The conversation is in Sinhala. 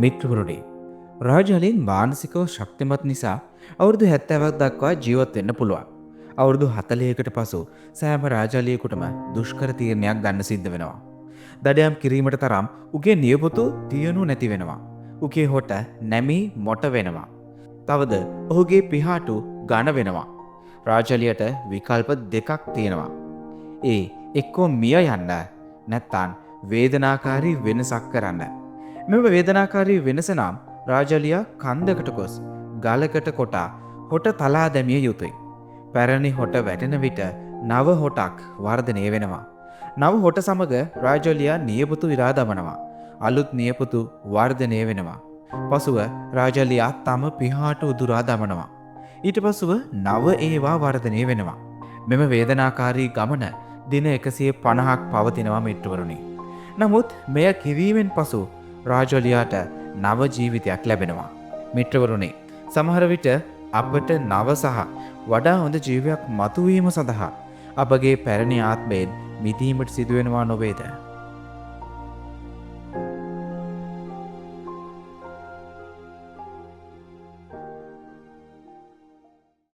මිත්‍රවරුනි, රාජාලීන් මානසිකව ශක්තිමත් නිසා අවුරුදු 70ක් දක්වා ජීවත් වෙන්න පුළුවන්. අවුරුදු 40කට පසු සෑම රාජාලියෙකුටම දුෂ්කර තීරණයක් ගන්න සිද්ධ වෙනවා. දඩයම් කිරීමට තරම් උගේ නියපොතු තියනු නැති වෙනවා. උගේ හොට නැමී මොට වෙනවා. තවද ඔහුගේ පිහාටු ඝන වෙනවා. රාජාලියට විකල්ප දෙකක් තියෙනවා. ඒ එක්කෝ මිය යන්න, නැත්තම් වේදනාකාරී වෙනසක් කරන්න. මෙම වේදනාකාරී වෙනස නම් රාජාලියා කන්දකට ගොස් ගලකට කොටා හොට තලා දැමිය යුතුයි. පැරණි හොට වැටෙන විට නව හොටක් වර්ධනය වෙනවා. නව හොට සමග රාජාලියා නියපොතු ඉරා දමනවා. අලුත් නියපොතු වර්ධනය වෙනවා. පසුව රාජාලියා තම පිහාටු උදුරා දමනවා. ඊට පසුව නව ඒවා වර්ධනය වෙනවා. මෙම වේදනාකාරී ගමන දින 150ක් පවතිනවා මිත්‍රවරුනි. නමුත් මෙය කිරීමෙන් පසු රාජාලියාට නව ජීවිතයක් ලැබෙනවා. මිත්‍රවරුනි, සමහර විට අපට නව සහ වඩා හොඳ ජීවිතයක් මතුවීම සඳහා අපගේ පැරණි ආත්මයෙන් මිදීමට සිදුවෙනවා නොවේද?